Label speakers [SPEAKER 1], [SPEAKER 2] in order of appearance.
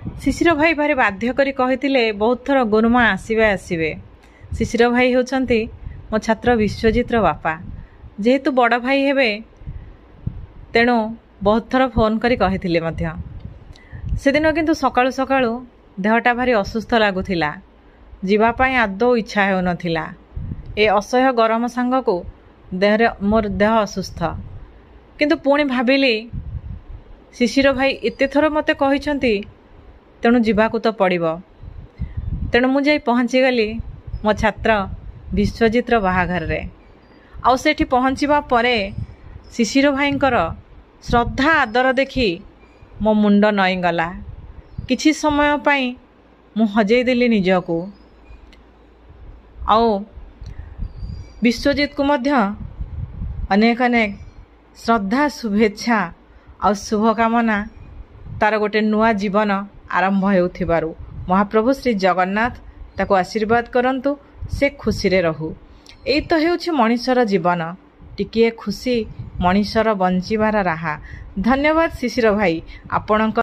[SPEAKER 1] ଶିଶିର ଭାଇ ଭାରି ବାଧ୍ୟ କରି କହିଥିଲେ ବହୁତ ଥର, ଗୁରୁମା ଆସିବେ ଆସିବେ। ଶିଶିର ଭାଇ ହେଉଛନ୍ତି ମୋ ଛାତ୍ର ବିଶ୍ୱଜିତର ବାପା। ଯେହେତୁ ବଡ଼ ଭାଇ ହେବେ, ତେଣୁ ବହୁତ ଥର ଫୋନ୍ କରି କହିଥିଲେ ମଧ୍ୟ। ସେଦିନ କିନ୍ତୁ ସକାଳୁ ସକାଳୁ ଦେହଟା ଭାରି ଅସୁସ୍ଥ ଲାଗୁଥିଲା, ଯିବା ପାଇଁ ଆଦୌ ଇଚ୍ଛା ହେଉନଥିଲା। ଏ ଅସହ୍ୟ ଗରମ ସାଙ୍ଗକୁ ଦେହରେ ମୋର ଦେହ ଅସୁସ୍ଥ। କିନ୍ତୁ ପୁଣି ଭାବିଲି, ଶିଶିର ଭାଇ ଏତେ ଥର ମୋତେ କହିଛନ୍ତି, ତେଣୁ ଯିବାକୁ ତ ପଡ଼ିବ। ତେଣୁ ମୁଁ ଯାଇ ପହଞ୍ଚିଗଲି ମୋ ଛାତ୍ର ବିଶ୍ୱଜିତର ବାହାଘରରେ। ଆଉ ସେଠି ପହଞ୍ଚିବା ପରେ ଶିଶିର ଭାଇଙ୍କର ଶ୍ରଦ୍ଧା ଆଦର ଦେଖି ମୋ ମୁଣ୍ଡ ନଇଁଗଲା। କିଛି ସମୟ ପାଇଁ ମୁଁ ହଜେଇ ଦେଲି ନିଜକୁ। ଆଉ ବିଶ୍ୱଜିତକୁ ମଧ୍ୟ ଅନେକ ଅନେକ ଶ୍ରଦ୍ଧା, ଶୁଭେଚ୍ଛା ଆଉ ଶୁଭକାମନା, ତାର ଗୋଟେ ନୂଆ ଜୀବନ ଆରମ୍ଭ ହେଉଥିବାରୁ ମହାପ୍ରଭୁ ଶ୍ରୀ ଜଗନ୍ନାଥ ତାକୁ ଆଶୀର୍ବାଦ କରନ୍ତୁ, ସେ ଖୁସିରେ ରହୁ। ଏଇ ତ ହେଉଛି ମଣିଷର ଜୀବନ, ଟିକିଏ ଖୁସି ମଣିଷର ବଞ୍ଚିବାର ରାହା। ଧନ୍ୟବାଦ ଶିଶିର ଭାଇ ଆପଣଙ୍କ